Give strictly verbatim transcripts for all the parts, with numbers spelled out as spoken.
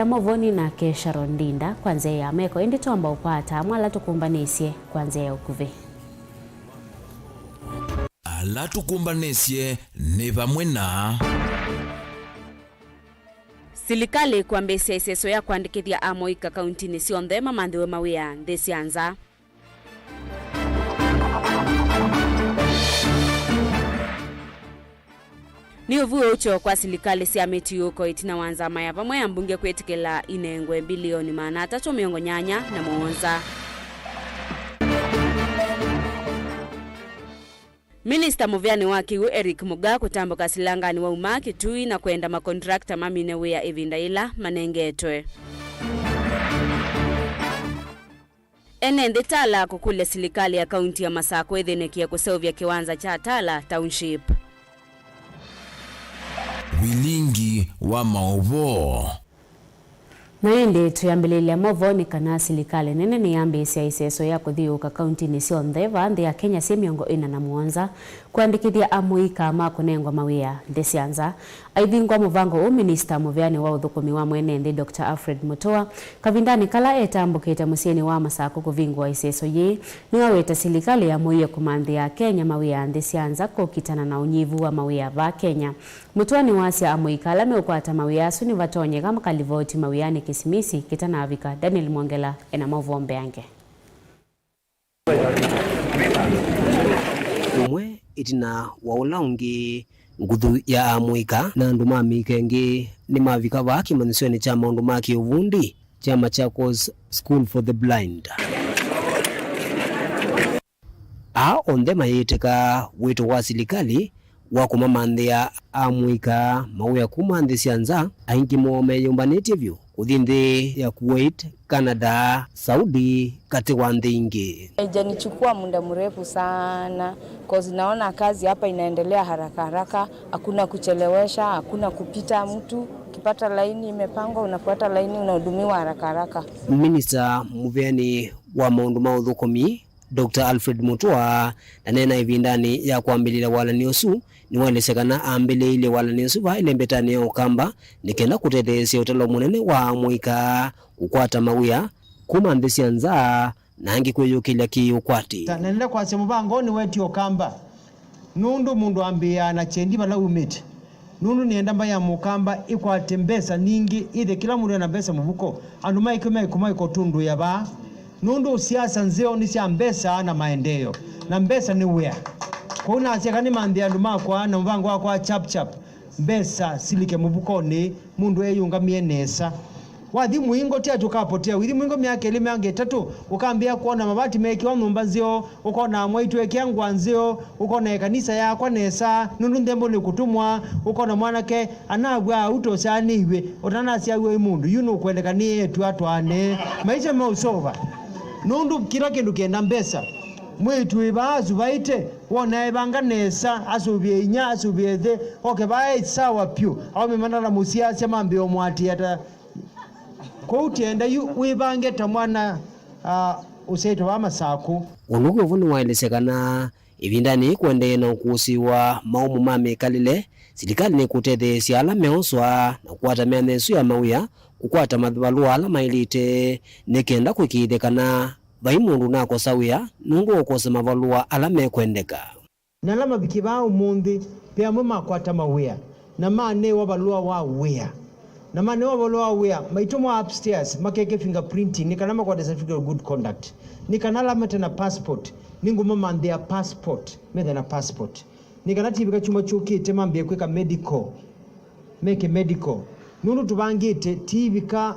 Movoni nake Sharon Ndinda kwa nzĩa ya meko, ĩndĩ twamba ũkwata amwe ala tũkũmbanĩsye kwa nzĩa ya ũkuvĩ. Ala tũkũmbanĩsye nĩ vamwe na. Silikalĩ kwambĩĩsya ĩseso ya kũandĩkĩthya amũika kauntinĩ syonthe mamanthĩwe mawĩa nthĩ sya nza. Nĩ ũvuũkyo kwa silikalĩ sya mĩtiũko ĩtina wa nzama ya vamwe ya mbunge kwĩtĩkĩla inengwe mbilioni maana atatũ mĩongo nyanya na mũonza. Minista mũvĩanĩ wa kĩw'ũ Eric Muga kũtambũka silanganĩ wa uma Kitui na kwenda makontrakta mamine wĩa ĩvinda yĩla manengetwe. Ene nthĩ Tala kũkũlya silikalĩ ya kaunti ya Masakũ ĩthĩnĩkĩe kũseũvya kĩwanza kya Tala Township. Vilingi wa maũvoo. Na ĩndĩ tũyambĩlĩlya maũvoo nĩ kana silikalĩ nene nĩyambĩĩsya ĩseso ya kũthiũũka kauntinĩ syonthe vaa nthĩ ya Kenya syĩ mĩongo ĩna na mũonza kũandĩkĩthya amũika ma kũnengwa mawĩa nthĩ sya nza. Aivingwa mũvango ũũ, minista mũvĩanĩ wa ũthũkũmi wa mwene nthĩ, Doctor Alfred Mutua, kavindanĩ kala etambũkĩte mũsyĩnĩ wa Masakũ kũvingũa ĩseso yĩĩ, nĩwaweta silikalĩ yamũie kũmanthĩa Akenya mawĩa nthĩ sya nza kũkitana na ũnyivu wa mawĩa vaa Kenya. Mutua nĩwasya amũika ala meũkwata mawĩa asu nĩvatonyeka makalivoti mawĩanĩ kĩsimisi kĩtanavika. Daniel Mwongela ena maũvoo mbeange. Ũmwe ĩtina wa ũla ũngĩ, nguthu ya amũika na andũ ma mĩika ĩngĩ nĩmavika vaa kĩmanyĩsyonĩ kya maũndũ ma kĩũvundi kya Machakos School for the Blind. Aa onthe mayĩtĩka wĩto wa silikalĩ wa kũmamanthĩa amũika mawĩa kuma nthĩ sya nza, aingĩ moo meyũmbanĩtye vyũ kũthi nthĩ ya Kuwait, Canada, Saudi, katĩ wa nthĩ ingĩ. Haijanichukua muda mrefu sana, 'cause naona kazi hapa inaendelea haraka haraka, hakuna kuchelewesha, hakuna kupita mtu. Ukipata laini imepangwa, unafuata laini, unahudumiwa haraka haraka. Minista mũvĩanĩ wa maũndũ ma ũthũkũmi, Doctor Alfred Mutua, ndaneena ĩvindanĩ ya kwambĩlĩlya walany'o ũsu, nĩwaelesya kana ambĩlĩĩilye walany'o ũsu vaa ĩlembetanĩ ya Ũkamba nĩ kenda kũtetheesya ũtalo mũnene wa amũika kũkwata mawĩa kuma nthĩ sya nza na angĩ kwĩyũkĩlya kĩ-ũkwati. Naendele kwasya mũvango ũũ nĩwetie Ũkamba. Nũndũ mũndũ ambĩĩaa na kyendi vala umĩte. Nũndũ nĩenda mbaĩ ya Mũkamba ĩkwate mbesa ningĩ, ĩthe kĩla mũndũ ena mbesa mũvuko. Andũ maĩkĩo maĩkũma ĩkotũndũĩa vaa. Nũndũ siasa nzeo nĩ sya mbesa na maendeeo, na mbesa nĩ wĩa. Kwoou nasya kana nĩmanthĩe andũ makwa na mũvango wakwa wa chap chap, mbesa silike mũvukonĩ, mũndũ eyũngamĩe nesa. Wathi mũingo ti atĩ ũkapotea, ũithi mũingo myaka ĩlĩ, myaka ĩtatũ, ũkambĩĩa kwona mavati meekĩwa nyũmba nzeo, ũkona amwaitũ ekĩa ngũa nzeo, ũkona ĩkanisa yakwa nesa, nũndũ nthembo nĩ kũtũmwa, ũkona mwanake anavw'a auta ũsyaanĩiw'e, ũtanasyaaw'a wĩ mũndũ, yu nũkwendeka nĩ eĩtu atwaane. Maisha meũsova, nũndũ kĩla kĩndũ kĩenda mbesa. Mwĩĩtu wĩ vaa asuvaĩte, wona evanga nesa, asũvĩe inya, asũvĩe ĩthe, oke vaa e sawa pyũ, aũme manala mũsiasya mambĩĩa ũmũatĩĩa ta Kwoou tienda yu wĩvange ta mwana, ah, ũsyaĩtwe vaa Masakũ. Ũndũ ũngĩ ũvu nĩwaelesya kana ĩvindanĩ yĩĩ kũendee na ũkũsĩ wa maũmũ ma mĩkalĩle, silikalĩ nĩkũtetheesya ala meoswa na kũkwata mĩanya ĩsu ya mawĩa kũkwata mavalũa ala maĩlĩte, nĩ kenda kũĩkĩĩthya kana vai mũndũ ũnakosa wĩa nũndũ wa kũkosa mavalũa ala mekwendeka. Na ala mavikie vaa ũmũnthĩ, ve amwe makwata mawĩa, na manewa valũa wa wĩa. Na manewa valũa wa wĩa, maitũmwa upstairs, makeke fingerprinting, nĩ kana makwate certificate of good conduct. Nĩ kana ala mate na passport, nĩngũmamanthĩa passport, methe na passport. Nĩ kana tivika kyumwa kyũkĩte mambĩe kwĩka medical, meke medical. Nũndũ tũvangĩte, tivika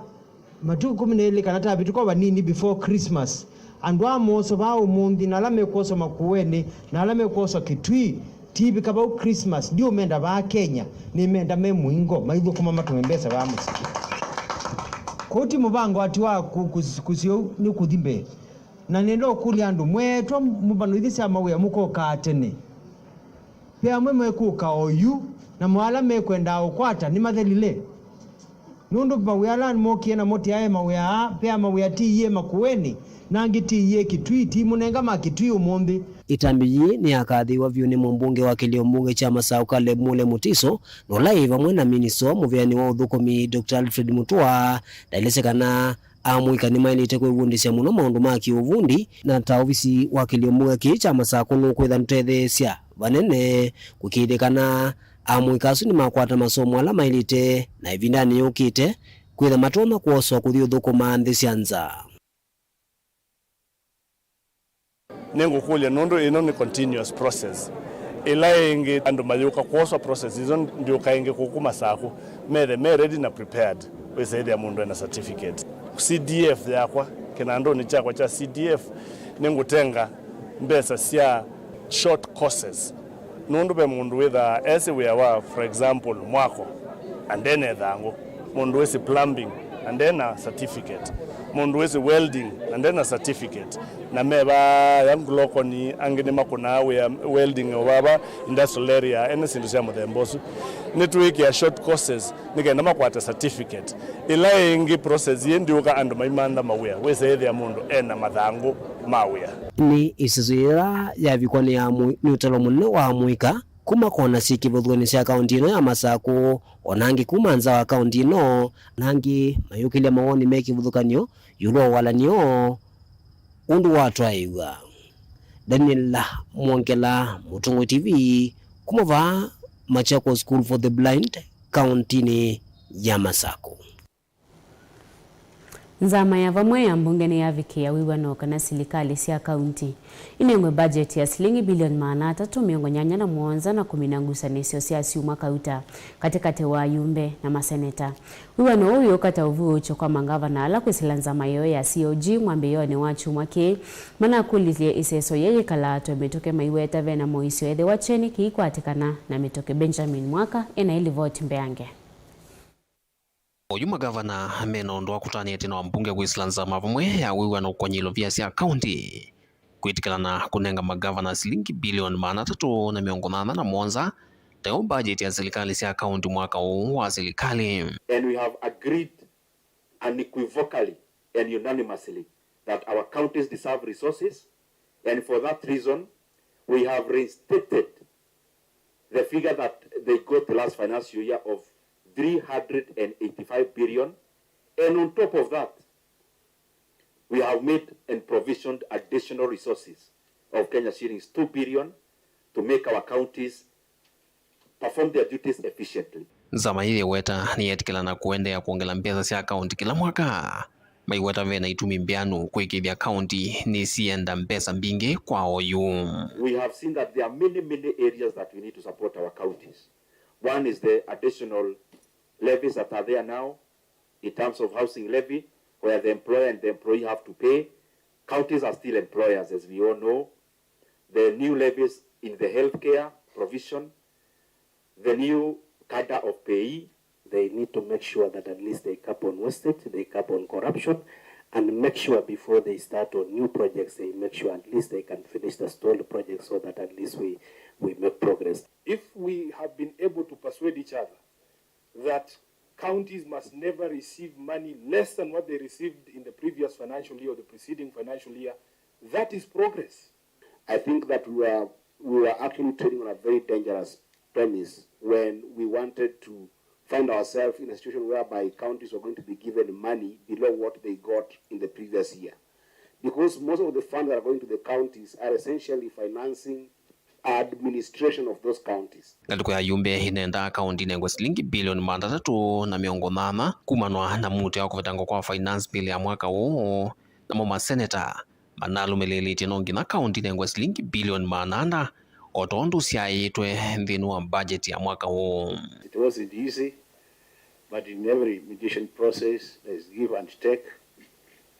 Matukũ ĩkũmi na elĩ kana tavĩtũka o vanini before Christmas, andũ aa mooswa vaa ũmũnthĩ na ala mekwoswa Makueni na ala mekwoswa Kitui, tivika vau Christmas, ndiũmenda vaa Kenya, nĩmenda me mũingo maithũkũma matũme mbesa vaa mũsyĩ. Kwoou ti mũvango atĩ wa kũ-, kũs-, kũsĩ ũu nĩ kũthi mbee. Na nĩenda ũkũlya andũ, mweetwa mũvano ithi sya mawĩa mũkokaa tene. Ve amwe mekũka oyu, namo ala mekwendaa ũkwata nĩmathelile. Nũndũ mawĩa ala mokie namo ti aĩ mawĩa aa, ve mawĩa tiie Makueni, na angĩ tiie Kitui, timũnenga ma Kitui ũmũnthĩ. Ĩtambya yĩĩ nĩyakathĩĩwa vyũ nĩ mũmbunge wa kĩlio mbunge kya Masaku Caleb Mule Mutiso, na ũla ĩ vamwe na minista mũvĩanĩ wa ũthũkũmi Doctor Alfred Mutua. Ndaelesya kana amũika nĩmaĩlĩte kwĩvundĩsya mũno maũndũ ma kĩũvundi, na ta ovisi wa kĩlio mbunge kĩĩ kya Masaku nũkwĩtha nũtetheesya vanene kũĩkĩĩthya kana amũika asu nĩmakwata masomo ala maĩlĩte, na ĩvindanĩ yũkĩte kwĩtha matonya kwosa kũthi ũthũkũma nthĩ sya nza. Nĩngũkũlya, nũndũ ĩno nĩ continuous process. Ĩla ĩngĩ andũ mayũka kwoswa process isu ndyũka ĩngĩ kũkũ Masaku, methe me ready na prepared, wĩsaĩthĩa mũndũ ena certificate. C D F yakwa, kĩnandũnĩ kyakwa kya C D F, nĩngũtenga mbesa sya short courses. Nũndũ ve mũndũ wĩthaa esĩ wĩa wa, for example, mwako, na ndena ĩthangũ. Mũndũ wĩsĩ plumbing, na ndena certificate. Mũndũ wĩsĩ welding, na ndena certificate. Na me vaya ngulokoni, angĩ nĩmakũnaa wĩa welding o vava industrial area, ene syĩndũ sya mũthemba ũsu. Nĩtwĩkĩa short courses nĩ kenda makwate certificate. Ĩla ĩngĩ process yĩ ndyũka andũ maimantha mawĩa, wĩsaĩthĩa mũndũ ena mathangũ ma wĩa. Nĩ ĩsesũ yĩla yavikwa nĩ amũ-, nĩ ũtalo mũnene wa amũika kuma kona syĩ kĩvathũkany'o sya kaũnti ĩno ya Masaku, o na angĩ kuma nza wa kaũnti ĩno, na angĩ mayũkĩlya mawoni me kĩvathũkany'o ĩũlũ wa walany'o ũndũ watwaĩĩw'a. Daniel Mwongela, Mũtongoi T V, kuma vaa Machakos School for the Blind, kaũntinĩ ya Masaku. Nzama ya vamwe ya mbunge nĩyavikĩĩa wĩw'ano kana silikalĩ sya kaunti inengwe mbajeti ya silingi bilioni maana atatũ mĩongo nyanya na mũonza na kũmina ngusanĩsyo sya syumwa kauta katĩkatĩ wa ayumbe na maseneta. Wĩw'ano ũũ wĩũka ta ũvuũkyo kwa mangavana ala kwĩsĩla nzama yoo ya C O G mwambĩĩonĩ wa kyumwa kĩĩ, manakũlilye ĩseso yĩĩ yĩkalaatwe mĩtũkĩ maiweta vena mũisyo ethĩwa kyeni kĩikwatĩkana na mĩtũkĩ. Benjamin Mwaka ena ĩlivoti mbeange. Oyu magavana mena ũndũ wa kũtanĩa ĩtina wa mbunge kwĩsĩla nzama vamwe ya wĩw'ano kũkony'a ilovia sya kaunti kwĩtĩkĩlana kũnenga magavana silingi bilioni maana atatũ na mĩongo nyanya na mũonza tayo mbajeti ya silikalĩ sya kaunti mwaka ũũ wa silikalĩ. And we have agreed unequivocally and unanimously that our counties deserve resources, and for that reason, we have reinstated the figure that they got the last financial year of three hundred and eighty-five billion, and on top of that, we have made and provisioned additional resources of Kenya shillings two billion to make our counties perform their duties efficiently. Nzama yĩĩ yĩweta nĩyetĩkĩlana kũendeea kwongela mbesa sya kaunti kĩla mwaka. Maiweta vena itumi mbeanu kũĩkĩĩthya kaunti nĩsienda mbesa mbingĩ kwa oyu. We have seen that there are many, many areas that we need to support our counties. One is the additional levies that are there now in terms of housing levy, where the employer and the employee have to pay. Counties are still employers, as we all know. The new levies in the healthcare provision, the new cadre of payee. They need to make sure that at least they cap on wastage, they cap on corruption, and make sure before they start on new projects, they make sure at least they can finish the stalled projects so that at least we, we make progress. If we have been able to persuade each other that counties must never receive money less than what they received in the previous financial year or the preceding financial year, that is progress. I think that we were, we were actually trading on a very dangerous premise when we wanted to find ourselves in a situation whereby counties were going to be given money below what they got in the previous year. Because most of the funds that are going to the counties are essentially financing administration of those counties. Ngalĩko ya ayumbe ĩnendaa kaunti ĩnengwe silingi bilioni maana atatũ na mĩongo nyanya kumanwa na muutĩ wa kũvetangwa kwa finance bill ya mwaka ũũ, namo maseneta manalũmĩlĩĩlĩtye no nginya kaunti ĩnengwe silingi bilioni maana ana, o tondũ syaĩtwe nthĩnĩ wa mbajeti ya mwaka ũũ. It wasn't easy, but in every mediation process, there is give and take.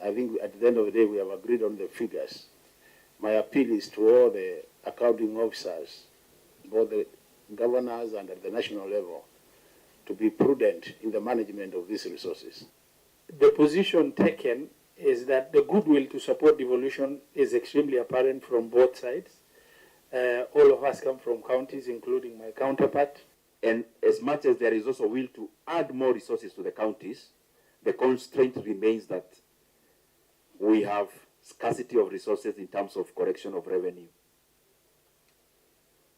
I think at the end of the day, we have agreed on the figures. My appeal is to all the accounting officers, both the governors and at the national level, to be prudent in the management of these resources. The position taken is that the goodwill to support devolution is extremely apparent from both sides. Uh, all of us come from counties, including my counterpart. And as much as there is also will to add more resources to the counties, the constraint remains that we have scarcity of resources in terms of collection of revenue.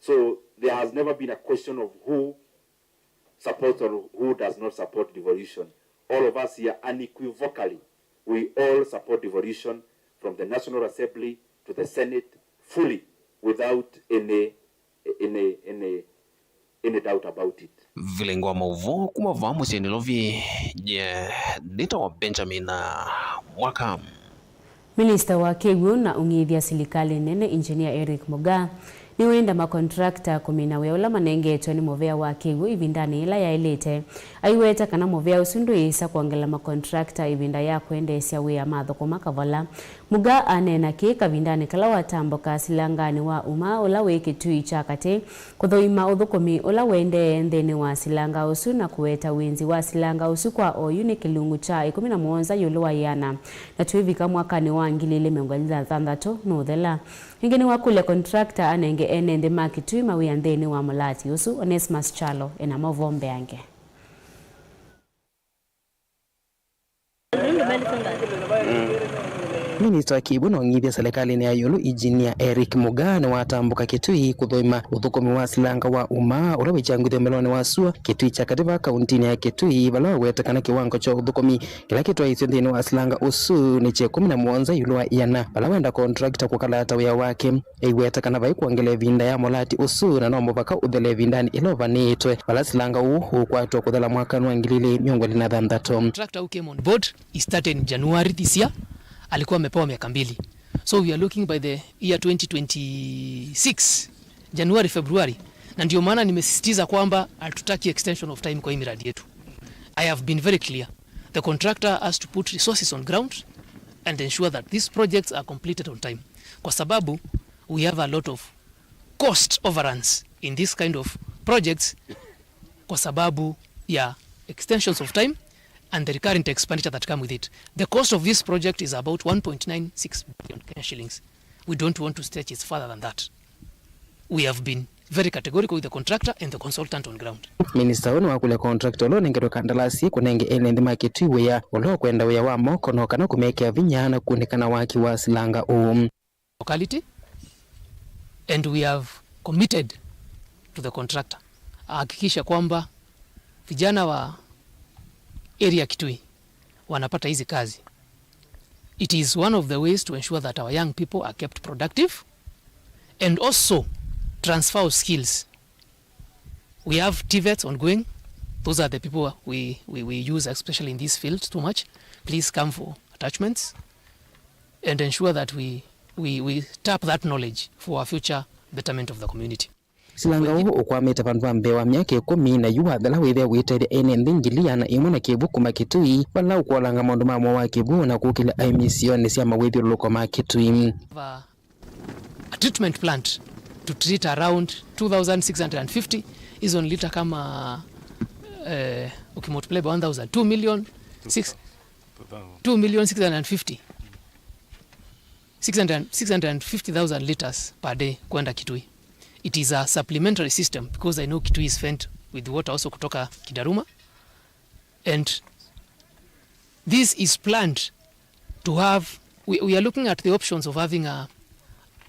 So there has never been a question of who supports or who does not support devolution. All of us here unequivocally, we all support devolution from the National Assembly to the Senate fully without any, any, any, any doubt about it. Vilingi wa maũvoo kuma vaa mũsyĩ Nairobi, nye nĩtawa Benjamin Mwaka. Minista wa kĩw'ũ na ũng'ithya silikalĩ nene, Engineer Eric Mugaa, nĩwenda makontrakta kũmina wĩa ũla manengetwe nĩ mũvea wa kĩw'ũ ĩvindanĩ yĩla yaĩlĩte, aiweta kana mũvea ũsu ndwĩĩsa kwongela makontrakta ĩvinda ya kwendeesya wĩa mathũkũma kavola. Mugaa aneena kĩĩ kavindanĩ kala watambũka silanganĩ wa Uma ũla wĩ Kĩtui kya katĩ, kũthũima ũthũkũmi ũla ũendee nthĩnĩ wa silanga ũsu na kũweta wĩnzi wa silanga ũsu kwa oyu nĩ kĩlungu kya ĩkũmi na mũonza ĩũlũ wa ĩana, na twĩvika mwakanĩ wa ngili ilĩ mĩongo ĩlĩ na thanthatũ nũũthela. Ĩngĩ nĩwakũlya contractor anenge ene nthĩ ma Kĩtui mawĩa nthĩnĩ wa mũlaati ũsu. Onesmus Kyalo ena maũvoo mbeange. Minista wa kĩw'ũ na ũng'ithya silikalĩnĩ ya ĩũlũ, Engineer Eric Mugaa, nĩwatambũka Kĩtui kũthũima ũthũkũmi wa silanga wa Uma ũla wĩkyangũthw'a mwelonĩ wa sua Kĩtui kya katĩ vaa kauntinĩ ya Kĩtui, vala waweta kana kĩwango kya ũthũkũmi kĩla kĩtwaĩĩsye nthĩnĩ wa silanga ũsu nĩ kya ĩkũmi na mũonza ĩũlũ wa ĩana, vala wenda contractor kũkalata wĩa wake. Aiweta kana vai kwongela ĩvinda ya mũlaati ũsu na no mũvaka ũthele ĩvindanĩ ĩla ũvanĩĩtwe, vala silanga ũũ ũkwatwa kũthela mwakanĩ wa ngili ilĩ mĩongo ĩlĩ na thanthatũ. Contractor who came on board, he started in January this year. Alikuwa amepewa miaka mbili. So we are looking by the year twenty twenty-six, January, February. Na ndio maana nimesisitiza kwamba hatutaki extension of time kwa hii miradi yetu. I have been very clear. The contractor has to put resources on ground and ensure that these projects are completed on time. Kwa sababu we have a lot of cost overruns in this kind of projects kwa sababu ya extensions of time and the recurrent expenditure that come with it. The cost of this project is about one point nine six billion Kenya shillings. We don't want to stretch it further than that. We have been very categorical with the contractor and the consultant on ground. Minista ũyũ nĩwakũlya contractor ũla ũnengetwe kandalasi kũnenge ene nthĩ ma Kĩtui wĩa ũla ũkwenda wĩa wa moko no kana kũmekĩa vinya na kũnĩkana waki wa silanga ũũ. Locality, and we have committed to the contractor ahakikisha kwamba vijana wa area Kitui wanapata hizi kazi. It is one of the ways to ensure that our young people are kept productive and also transfer of skills. We have TVETs ongoing. Those are the people we, we, we use, especially in this field, too much. Please come for attachments and ensure that we, we, we tap that knowledge for our future betterment of the community. Silanga ũũ ũkwamĩte vandũ va mbee wa myaka ĩkũmi, na yu wathela wĩthĩa wĩtethya ene nthĩ ngili ĩana ĩmwe na kĩw'ũ kuma Kĩtui, vala ũkwolanga maũndũ ma mwao wa kĩw'ũ na kũkĩlya aĩmi isionĩ sya mawĩthyũlũlũko ma Kĩtui. A treatment plant to treat around two thousand six hundred fifty, hizo ni lita kama, eh, ukimultiply by one thousand, two million six, two million six hundred fifty, six hundred, six hundred fifty thousand liters per day kwenda Kitui. It is a supplementary system because I know Kitui is fed with water also kutoka Kidaruma. And this is planned to have, we, we are looking at the options of having a,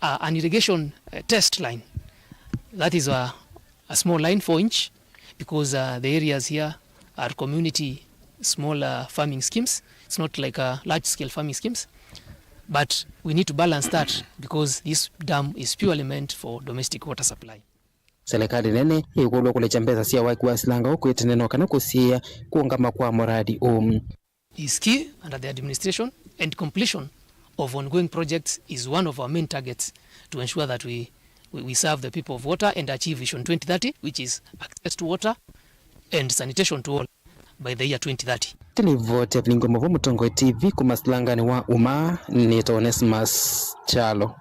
a, an irrigation, uh, test line. That is a, a small line, four inch, because, uh, the areas here are community small, uh, farming schemes. It's not like, uh, large scale farming schemes. But we need to balance that because this dam is purely meant for domestic water supply. Silikalĩ nene ĩkũlw'a kũlekya mbesa sya waki wa silanga ũũ kwĩ tene no kana kũsiĩĩa kũũngama kwa mũradi ũũ. Is key under the administration and completion of ongoing projects is one of our main targets to ensure that we, we, we serve the people of Water and achieve Vision twenty thirty, which is access to water and sanitation to all by the year twenty thirty. Tĩlivoti ya Vilingi wa Maũvoo Mũtongoi T V kuma silanganĩ wa Uma, nĩtawa Onesmus Kyalo.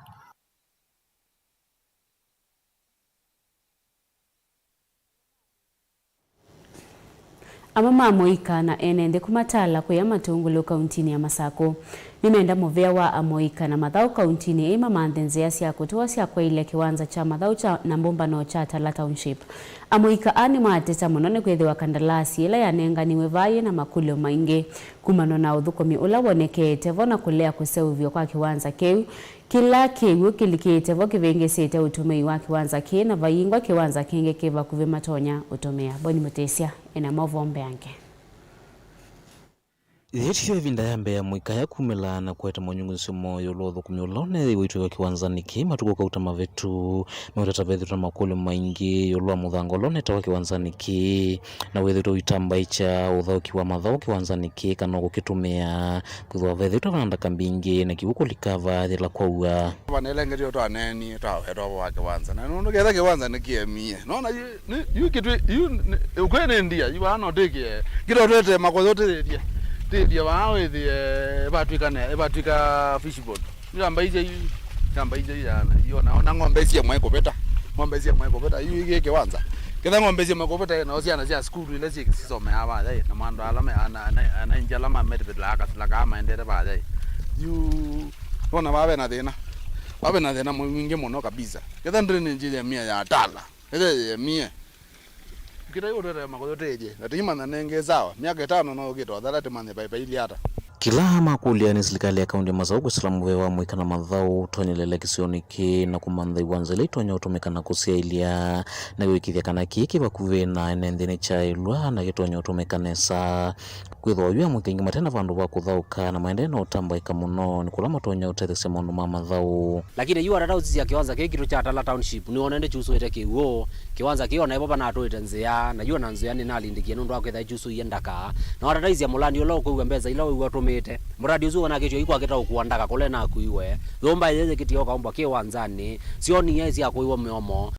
Amwe ma mũika na ene nthĩ kũmataala kwĩa matũngũlũ kauntinĩ ya Masakũ. nĩmenda mũvĩa wa amũika na mathaũ kauntinĩ ĩĩ mamanthe nzĩa sya kũtũa sya kwaĩlya kĩwanza kya mathaũ kya na mbũmbano kya Tala Township. Amũika aa nĩmateta mũno nĩkwĩthĩwa kandalasi ĩla yanenganiwe vaa yĩ na makũlyo maingĩ kumana na ũthũkũmi ũla wonekete vo na kũlea kũseũvw'a kwa kĩwanza kĩu. Kĩla kĩw'ũ kĩlikĩte vo kĩvĩngĩsĩte ũtũmĩi wa kĩwanza kĩĩ, na vayingwa kĩwanza kĩngĩ kĩ vakuvĩ matonya ũtũmĩa. Boni Mũtĩsya ena maũvoo mbeange. Yĩĩ tiyo ĩvinda ya mbee ya mũika aya kumĩla na kũete monyungunyĩsyo moo ĩũlũ wa ũthũkũmi ũla ũneethĩiwe ũitwĩka kĩwanzanĩ kĩĩ matukũ kauta mavitu. Meũtata vethĩtwe na makũlyo maingĩ ĩũlũ wa mũthanga ũla ũnetawa kĩwanzanĩ kĩĩ, na wĩthĩtwe ũitambaĩkya ũthaũki wa mathaũ kĩwanzanĩ kĩĩ kana kũkĩtũmĩa. Kwĩthĩwa vethĩtwe vana ndaka mbingĩ na kĩw'ũ kũlika vaa yĩla kwaua. Vana ĩla ĩngĩ tyo twaneenie, twawetwa ũvoo wa kĩwanza. Na nũndũ ketha kĩwanza nĩkĩemie. Nona yu, nĩ, yu kĩtwĩ, yu, nĩ, ũkwĩ nĩ ndia, yu vaa no twĩkĩe. Kĩtotwete makoyo tĩthie. Tĩthie vaa wĩthĩe, ĩvatwĩka ne, ĩvatwĩka fishboard. Yu amba icio yu, amba icio yana. Yu ona, ona ng'ombe icio mwe kũvĩta. Ng'ombe icio mwe kũvĩta. Yu ĩkĩ kĩwanza. Ketha ng'ombe icio mwe kũvĩta, na syana sya sukulu ila syĩ- sisomeaa vaa yaĩ, na mandũ ala me, ana, ana, ana ingi ala mametĩvĩtĩlaa kasila kaa maendete vaa yaĩ. Yu, nona vaa vena thĩna. Vaa vena thĩna mwingĩ mũno kabisa. Ketha drainage yemie ya Tala. Ketha yemie. Kĩtai ũtwete makoyo teje. Na tĩimanya nenge sawa. Myaka ĩtano no ũkĩte othala tĩmanye paipai ili ata. Kĩla makũlya nĩ silikalĩ ya kaunti ya Masaku kwĩsĩla mũvea wa mũika na mathaũ ũtonyelele kĩsionĩ kĩĩ na kũmantha iwanza ila itonya ũtũmĩka na kũsyaĩlya, na kũĩkĩĩthya kana kĩĩ kĩ vakuvĩ na ene nthĩnĩ kyaĩlwa na kĩtonya ũtũmĩka nesa. Kwĩthĩwa yu amũika aingĩ mate na vandũ va kũthaũka na maendee na ũtambaĩka mũno nĩ kũla matonya ũtethesya maũndũ ma mathaũ. Lakini yu watata ũsisya kĩwanza kĩĩ kitũ kya Tala Township nĩwonene kyusũĩte kĩw'ũ. Kĩwanza kĩĩ o na ĩvo vanatũĩte nzĩa, na yu o na nzĩa nĩnalindĩkie nũndũ wa kwĩtha ĩkyusũie ndaka. Na watataisya mũlandi ũla ũkũw'a mbesa ila wĩw'a ũtũmĩte, mũrandi ũsu wanakĩtw'e yu kwakĩta ũkua ndaka kũla ĩnakuiwe. Nyũmba ĩyĩ yĩkĩtie ũkaumbwa kĩwanzanĩ, syonie sya kũĩwa mĩomo.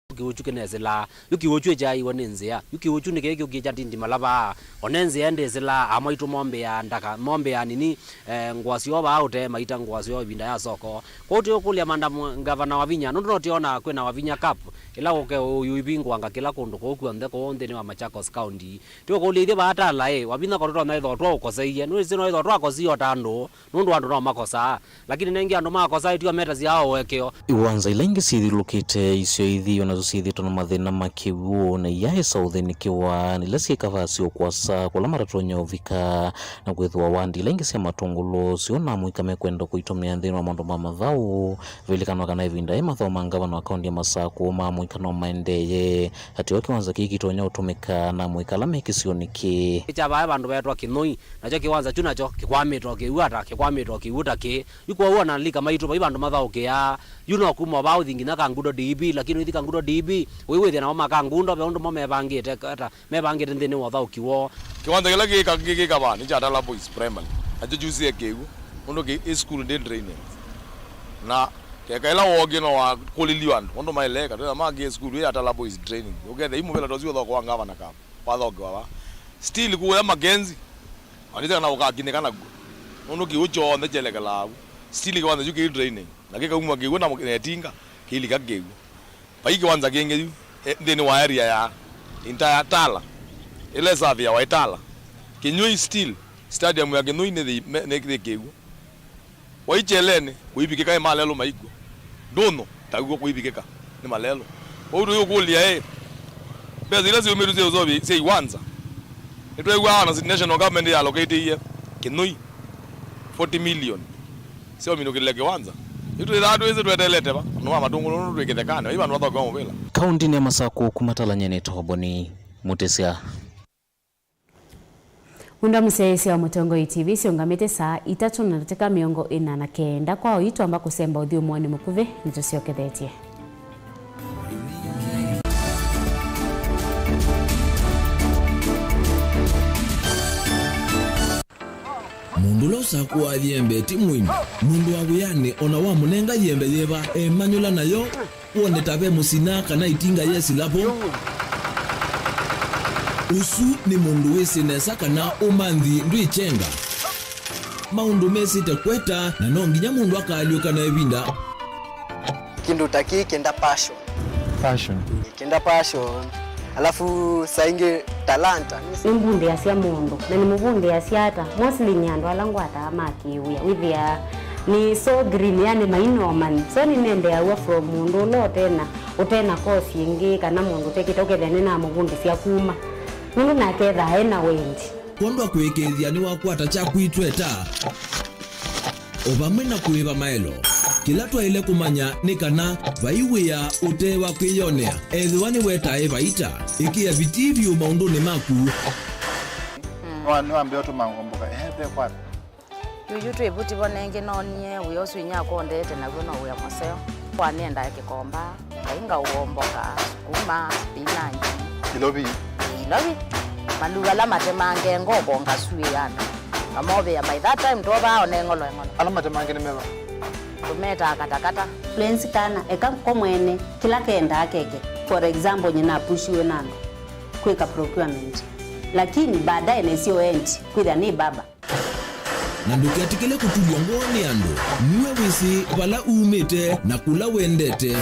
Yu kĩw'ũ kyu kĩnesĩlaa, yu kĩw'ũ kyu ĩkyaiwe nĩ nzĩa, yu kĩw'ũ kyu nĩkĩ kĩũkĩkya tindimala vaa, o ne nzĩa ndĩsĩlaa, amwaitũ mombĩaa ndaka, mombĩaa nini, eh, ngũa syoo vaa ũtee maita ngũa syoo ĩvinda ya soko. Kwoou tũikũlya Madam Ngavana Wavinya, nũndũ no twĩona kwĩna Wavinya Cup, ĩla ũke ũyũivingũanga kĩla kũndũ kũu kw'onthe kũu nthĩnĩ wa Machakos County. Tũikũlya ithyĩ vaa Tala ĩ, Wavinya ko tũtonya ĩthĩwa twaũkoseie, nũĩsĩ no ĩthĩwa twakosie o ta andũ, nũndũ andũ no makosaa, lakini nengĩ andũ makosaa ĩtio metasya o ũekeo. Iwanza ila ingĩ syĩthyũlũkĩte isio ithi o nasyo syĩthĩĩtwe na mathĩna ma kĩw'ũ, na iyaĩ saũthĩnĩkĩwa nĩ ila syĩ kavaa syĩ o kũasa kũla matatonya ũvika. Na kwĩthĩwa wandi ila ingĩ sya Matũngũlũ syo na amũika mekwenda kũitũmĩa nthĩnĩ wa maũndũ ma mathaũ. Vilikanwa kana ĩvinda yĩ mathaũ ma ngavana wa kaunti ya Masakũ ma amũika no maendeeye, ateo kĩwanza kĩĩ kĩtonya ũtũmĩka na amũika ala me kĩsionĩ kĩĩ. Kya vaa vandũ veetwa Kĩnũi, nakyo kĩwanza kyu nakyo kĩkwamĩte o kĩw'ũ ata, kĩkwamĩte o kĩw'ũ ta kĩĩ. Yu kwoou ona lika maitũ vai vandũ mathaũkĩaa. Yu no kuma o vaa ũthi nginya Kangundo D P, lakini ũithi Kangundo D P, ũiwĩthĩa namo ma Kangundo ve ũndũ mo mevangĩte ata, mevangĩte nthĩnĩ wa ũthaũki woo. Kĩwanza kĩla kĩ ka-, kĩ, kĩ kavaa nĩ kya Tala Boys Primary. Nakyo kyusĩe kĩw'ũ, ũndũ kĩ, ĩ school ndĩ drainage. Na keka ĩla wookie no wakũlĩlw'e andũ, ũndũ maĩleka, twĩna makĩe school ĩ ya Tala Boys Training. Ũkethĩa yu mũvĩla ta ũsu ũthaũkwa wa ngavana kava, wathaũkĩwa vaa. Still kũya Makenzi, onĩte kana ũkakinĩka nakw'o. Nũndũ kĩw'ũ kyonthe kyelekelaa vu. Still kĩwanza kyu kĩ drainage. Na kĩkaumwa kĩw'ũ na, na ĩtinga, kĩilika kĩw'ũ. Vai kĩwanza kĩngĩ yu, e, nthĩnĩ wa area ya entire Tala, ĩla ĩsavĩawa ĩ Tala. Kĩnyũi still, stadium ya Kĩnyũi nĩ thĩ-, me-, nĩ, nĩ kĩw'ũ. Wai kyelenĩ, kũivikĩka ĩ malelũ maikw'o. Ndũnyũ, taw'o kũivikĩka, nĩ malelũ. Kwoou tũyũkũlya ĩ, mbesa ila syumĩtw'e sya ũseũvya sya iwanza, nĩtweew'aa ona national government yaloketĩie Kĩnyũi forty million. Syominũkĩlile kĩwanza. Yu twĩthaa twĩsĩ tweteelete va? Andũ ma Matũngũlũ nũndũ twĩ kĩthekanĩ, vai vandũ vathaũkĩwa mũvĩla. Kauntinĩ ya Masakũ kuma Tala nyie nĩtawa Boni Mũtĩsya. Ũndũ wa mũsyaĩĩsya wa Mũtongoi T V syũngamĩte saa itatũ na ndatĩka mĩongo ĩna na kenda. Kwa oyu twamba kũsemba ũthyũmũonĩ mũkuvĩ nĩtũsyokethetye. Mũndũ ũla ũsakũaa yembe ti mũimu. Mũndũ wa wĩanĩ o na wamũnenga yembe yĩva, emanyũla nayo, wone ta ve mũsina kana ĩtinga yesĩla vo. Ũsu nĩ mũndũ wĩsĩ nesa kana ũmanthi ndwĩkyenga. Maũndũ mesĩte kweta, na no nginya mũndũ akaalyũka na ĩvinda. Kĩndũ ta kĩĩ kĩenda passion. Passion. Kĩenda passion. Alafu saa ingĩ talanta. Nĩmbundĩasya mũndũ, na nĩmũvundĩasya ata? Mostly nĩ andũ ala ngwataa ma kĩwĩa. Wĩthĩaa nĩ so green, yani mainomani. So nĩnendeaw'a from mũndũ ũla ũtena, ũtena course ĩngĩ, kana mũndũ ũtekĩte, ũkethĩa nĩnamũvundĩsya kuma. Nũndũ nake ethaa ena wendi. Kwondũ wa kũĩkĩĩthya nĩwakwata kyaku itweta, o vamwe na kũĩva maelo. Kĩla twaĩle kũmanya nĩ kana vai wĩa ũte wa kwĩyonea, ethĩwa nĩwetae vaita, ĩkĩa vitii vyũ maũndũnĩ maku. Nĩwa-, nĩwambĩa ũtũma ngomboka, ehe, ve kwata. Yuyu twĩ vuti vo nengĩ noonie wĩa ũsu inyakwa ũndete naw'o no wĩa mũseo. Kwa nĩendaa kĩkomba. Ngai ngaũomboka, sukuma, spinach. Ilovi. Ilovi. Maluva ala matemange ngoko ngasuĩĩa andũ. Ngamovĩa by that time twovaa one ng'olo eng'olo. Ala matemange nĩ meva? Tũmetaa katakata. Prince kana, eka ko mwene, kĩla kendaa keke. For example, nyina apushiwe na andũ kwĩka procurement. Lakini baadaye nesio endi, kwĩthĩa nĩ baba. Na ndũketĩkĩle kũtulw'a ngoo nĩ andũ. Nue wĩsĩ vala umĩte na kũla wendete.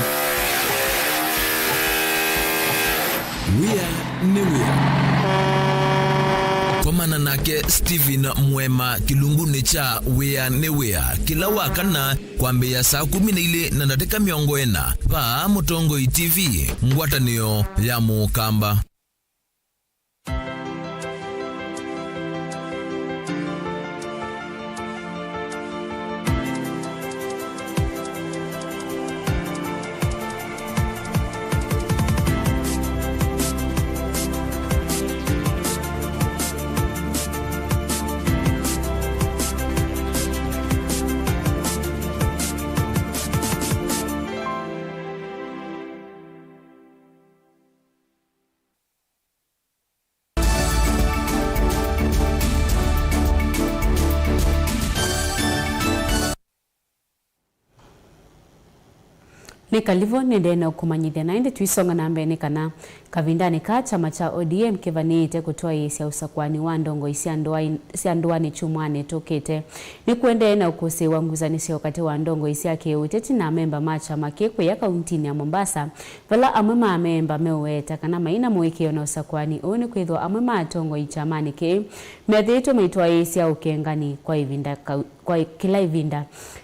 Wĩa nĩ wĩa. Komana nake Stephen Mwema kĩlungunĩ kya Wĩa nĩ Wĩa kĩla wa kana kwambĩĩa saa kũmi na ilĩ na ndatĩka mĩongo ĩna vaa Mũtongoi T V, ngwatanĩo ya Mũkamba. Nĩ kalivu, nĩndee na ũkũmanyĩthya, na ĩndĩ tũisonga na mbee nĩ kana kavindanĩ kaa kyama kya O D M kĩvanĩĩte kũtwaĩĩsya ũsakũani wa ndongoi sya ndũa-, sya ndũanĩ kyumwanĩ tũkĩte. Nĩkũendee na ũkũsĩĩwa ngusanĩsyo katĩ wa ndongoi sya kĩũteti na amemba ma kyama kĩĩ kũya kauntinĩ ya Mombasa, vala amwe ma amemba meũweta kana mai na mũĩkĩĩo na ũsakũani ũũ, nĩkwĩthĩwa amwe ma atongoi kyamanĩ kĩĩ methĩĩtwe maitwaĩĩsya ũkengani kwa ĩvinda kau-, kwa kĩla ĩvinda.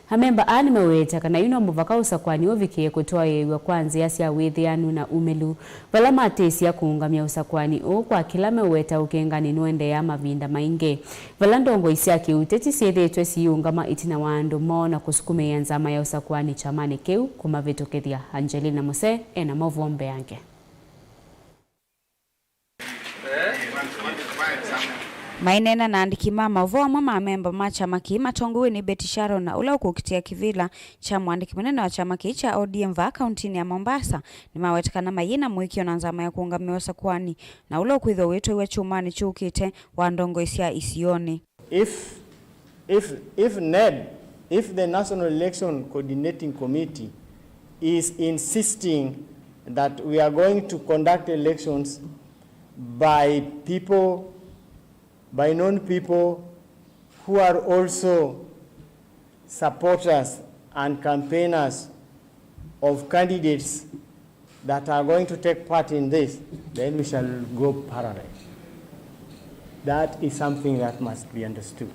Amemba aa nĩmeũweta kana yu no mũvaka ũsakũani ũvikĩe kũtwaĩĩw'a kwa nzĩa sya wĩthĩanu na umĩlu, vala matĩsya kũũngamya ũsakũani ũũ kwa kĩla meũweta ũkengani nũendeeaa mavinda maingĩ. Vala ndongoi sya kĩũteti syĩthĩĩtwe siiũngama ĩtina wa andũ moo na kũsukumĩĩa nzama ya ũsakũani kyamanĩ kĩu kũmavĩtũkĩthya. Angelina Muse ena maũvoo mbeange. Maineena na andĩki ma maũvoo, amwe ma amemba ma kyama kĩĩ matongoew'e nĩ Betty Sharon, na ũla ũkũkitĩa kĩvĩla kya mũandĩki mũnene wa kyama kĩĩ kya O D M vaa kauntinĩ ya Mombasa, nĩmaweta kana mayĩ na mũĩkĩĩo na nzama ya kũũngamĩa ũsakũani na ũla ũkwĩthĩwa wĩtwaiwa kyumwanĩ kyũkĩte wa ndongoi sya isionĩ. If, if, if NEB, if the National Election Coordinating Committee is insisting that we are going to conduct elections by people, by known people who are also supporters and campaigners of candidates that are going to take part in this, then we shall go parallel. That is something that must be understood.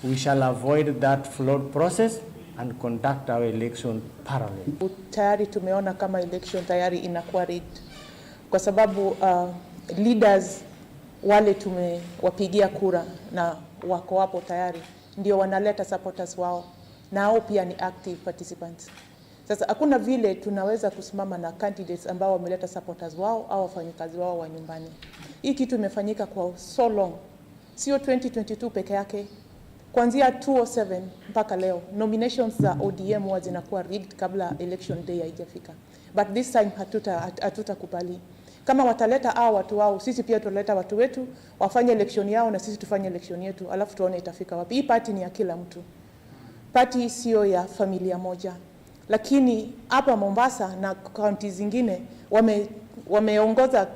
We shall avoid that flawed process and conduct our election parallel. Tayari tumeona kama election tayari inakuwa rigged kwa sababu, uh, leaders wale tumewapigia kura na wako hapo tayari ndio wanaleta supporters wao, nao pia ni active participants. Sasa hakuna vile tunaweza kusimama na candidates ambao wameleta supporters wao au wafanyikazi wao wa nyumbani. Hii kitu imefanyika kwa so long, sio twenty twenty-two peke yake, kuanzia two oh seven mpaka leo nominations za O D M huwa zinakuwa rigged kabla election day haijafika. But this time hatuta-, hat-, hatutakubali. Kama wataleta hao watu wao, sisi pia tutaleta watu wetu, wafanye election yao na sisi tufanye election yetu, alafu tuone itafika wapi. Hii party ni ya kila mtu. Party sio ya familia moja. Lakini hapa Mombasa na kaunti zingine wame-, wameongoza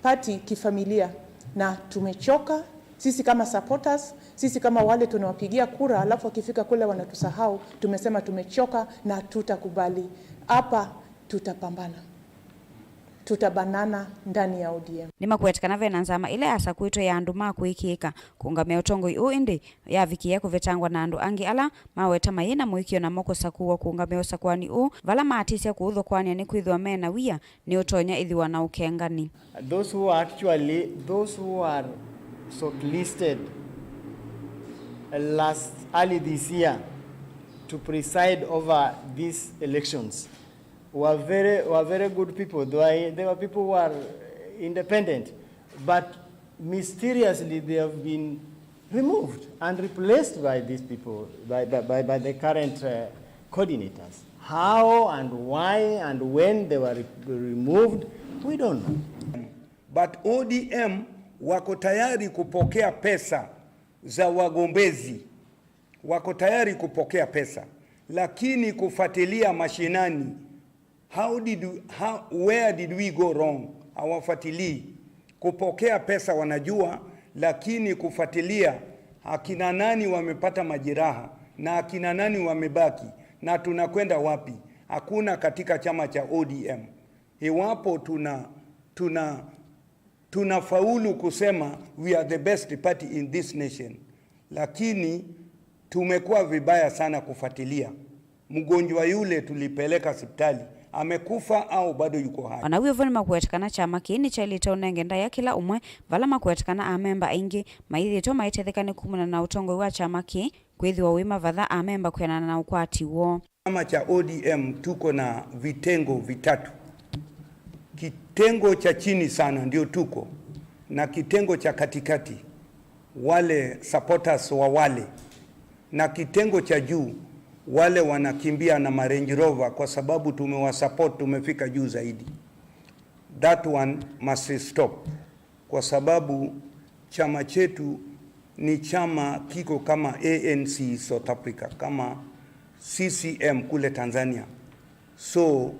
party kifamilia na tumechoka. Sisi kama supporters, sisi kama wale tunawapigia kura, alafu wakifika kule wanatusahau, tumesema tumechoka na tutakubali. Hapa tutapambana. tutabanana ndani ya O D M. Nĩmakwete kana ve na nzama ĩla yasakũĩtwe ya andũ ma kũĩkĩĩka kũũngamĩa ũtongoi ũũ, ĩndĩ yavikĩĩa kũvetangwa na andũ angĩ ala maweta mayĩ na mũĩkĩĩo namo kũsakũwa kũũngamĩa ũsakũani ũũ, vala maatĩsya kũũthokwanĩa nĩkwĩthĩwa me na wia nĩũtonya ĩthĩwa na ũkengani. Those who are actually, those who are shortlisted last, early this year to preside over these elections were very, were very good people. They were, they were people who are independent, but mysteriously they have been removed and replaced by these people, by, by, by, by the current, uh, coordinators. How and why and when they were re-, removed, we don't know. But O D M wako tayari kupokea pesa za wagombezi, wako tayari kupokea pesa, lakini kufuatilia mashinani, how did we, how, where did we go wrong? Hawafuatilii. Kupokea pesa wanajua, lakini kufuatilia akina nani wamepata majeraha na akina nani wamebaki na tunakwenda wapi, hakuna katika chama cha O D M. Iwapo tuna, tuna, tunafaulu kusema we are the best party in this nation, lakini tumekuwa vibaya sana kufuatilia. Mgonjwa yule tulipeleka hospitali, amekufa au bado yuko hai? Ona wĩ ũvo, nĩmakwete kana kyama kĩĩ nĩkyaĩlĩte ũnenge ndaĩa kĩla ũmwe, vala makwete kana amemba aingĩ maithĩtwe maitetheka nĩ kumana na ũtongoi wa kyama kĩĩ kwĩthĩwa wĩ mavatha amemba kwĩanana na ũkwati woo. Chama cha O D M tuko na vitengo vitatu. Kitengo cha chini sana ndio tuko, na kitengo cha katikati, wale supporters wa wale, na kitengo cha juu, wale wanakimbia na ma Range Rover kwa sababu tumewasupport, tumefika juu zaidi. That one must stop, kwa sababu chama chetu ni chama kiko kama A N C South Africa, kama C C M kule Tanzania. So,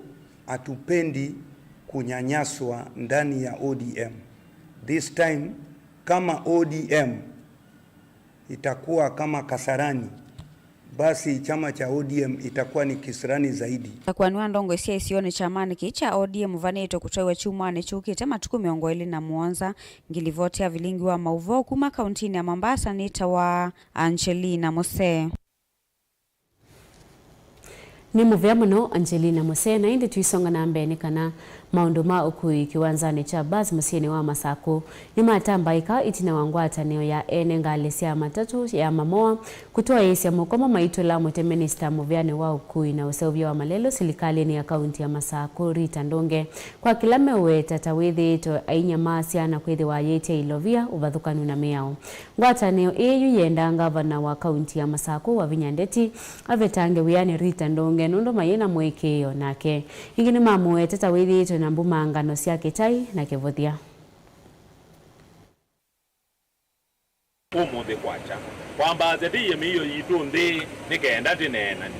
hatupendi kunyanyaswa ndani ya O D M. This time, kama O D M itakuwa kama Kasarani, basi chama cha O D M itakuwa ni kisirani zaidi. Ũsakũani wa ndongoi sya isionĩ kyamanĩ kĩĩ kya O D M ũvanĩtwe kũtwaiwa kyumwanĩ kyũkĩte matukũ mĩongo ĩlĩ na mũonza. Ngilivoti ya vilingi wa maũvoo kuma kauntinĩ ya Mombasa nĩtawa Angelina Musee. Nĩ mũvea mũno Angelina Musee, na ĩndĩ tũisonga na mbee nĩ kana maũndũ ma ũkui kĩwanzanĩ kya bus mũsyĩnĩ wa Masakũ nĩmatambaĩka ĩtina wa ngwatanĩo ya ene ngalĩ sya matatũ ya Mamoa kũtwaĩĩsya mũkomo maitũla mũte minista mũveanĩ wa ũkui na ũseũvya wa malelũ silikalĩnĩ ya kaunti ya Masakũ, Rita Ndũnge, kwa kĩla meũweta ta wĩthĩĩtwe ainyamasya na kwĩthĩwa ayĩtya ilovia, ũvathũkanu na mĩao. Ngwatanĩo ĩĩ yu yendaa ngavana wa kaunti ya Masakũ Wavinya Ndeti avetange wĩanĩ Rita Ndũnge nũndũ mayĩ na mũĩkĩĩo nake. Ĩngĩ nĩmamũete ta wĩthĩĩtwe na mbumangano sya kĩtai na kĩvũthya. Ũmũnthĩ kwakya, kwambaasya tĩie mĩio yitũ nthĩ nĩ kenda tĩneenanie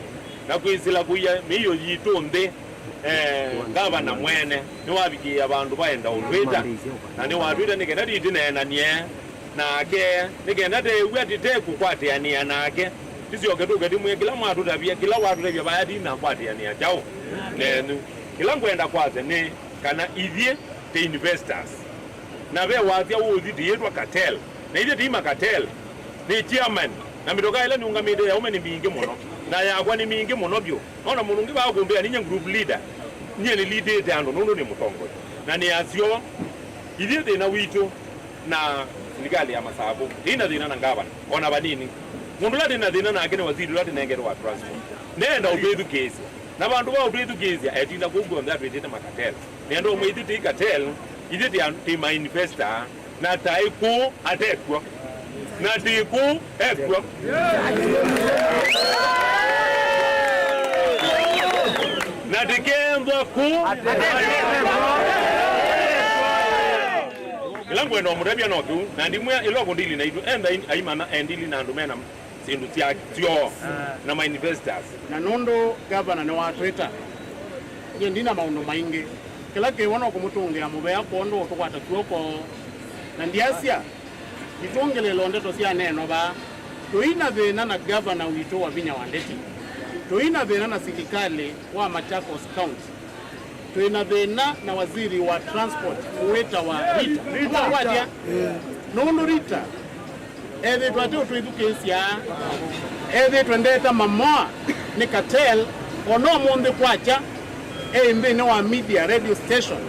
na kwĩsĩla kũia mĩio yitũ nthĩ. Eh, ngavana mwene nĩwavikĩĩa vandũ vaenda ũtwĩta, na nĩwatwĩta nĩ kenda tĩtĩneenanie nake, nĩ kenda teew'a tĩtekũkwatĩanĩa nake, tĩsyoke tũke tĩmwĩe kĩla mwatũtavya, kĩla watũtavya vaya tinakwatĩanĩa kyaũ nenyu. Kĩla ngwenda kwasya nĩ kana ithyĩ tĩ investors, na ve wasya ũũthi tĩyĩtwa cartel, na ithyĩ tĩ ma cartel. Nĩ chairman, na mĩtoka ĩla nĩũngamĩte ya ũme nĩ mingĩ mũno, na yakwa nĩ mingĩ mũno vyũ. Nona mũndũ ũngĩ vaa kũmbĩa ninyie group leader, nyie nĩlidĩte andũ nũndũ nĩ mũtongoi. Na nĩ asyo, ithyĩ thĩna witũ na silikalĩ ya Masakũ, tĩi na thĩna na ngavana, o na vanini. Mũndũ ũla tĩ na thĩna nake nĩ waziri ũla tĩnengetwe wa transport. Ndeenda ũtwĩthukĩĩsya. Na vandũ va ũtwĩthukĩĩsya, etinda kũu kw'onthe atwĩtĩte ma cartel. Nĩenda ũmwe ithyĩ tĩ cartel, ithyĩ tĩ an-, tĩ ma investor, na taĩ kũũ atekw'o. Na tĩ kũũ ekw'o. Na tĩkeenthwa kũũ. Ĩla ngwenda ũmũtavya no kĩu, na ndimwĩa ĩla ũkũndili naitũ, entha aimana endili na andũ mena syĩndũ sya syoo na ma investors. Na nũndũ gavana nĩwatwĩta, nyie ndina maũndũ maingĩ. Kĩla kĩw'o no kũmũtũngĩa mũvea kwondũ ũtũkwata kw'oko. Na ndyasya, itwongeleelwa ndeto sya neno vaa. Tũi na thĩna na gavana witũ Wavinya wa Ndeti. Tũi na thĩna na silikalĩ wa Machakos County. Twĩ na thĩna na waziri wa transport, wĩtawa Rita. Rita. Nũndũ Rita ethĩtwe ate ũtwĩthukĩĩsya, ethĩtwe ndeta Mamoa nĩ cartel, o na ũmũnthĩ kwakya e nthĩnĩ wa media radio station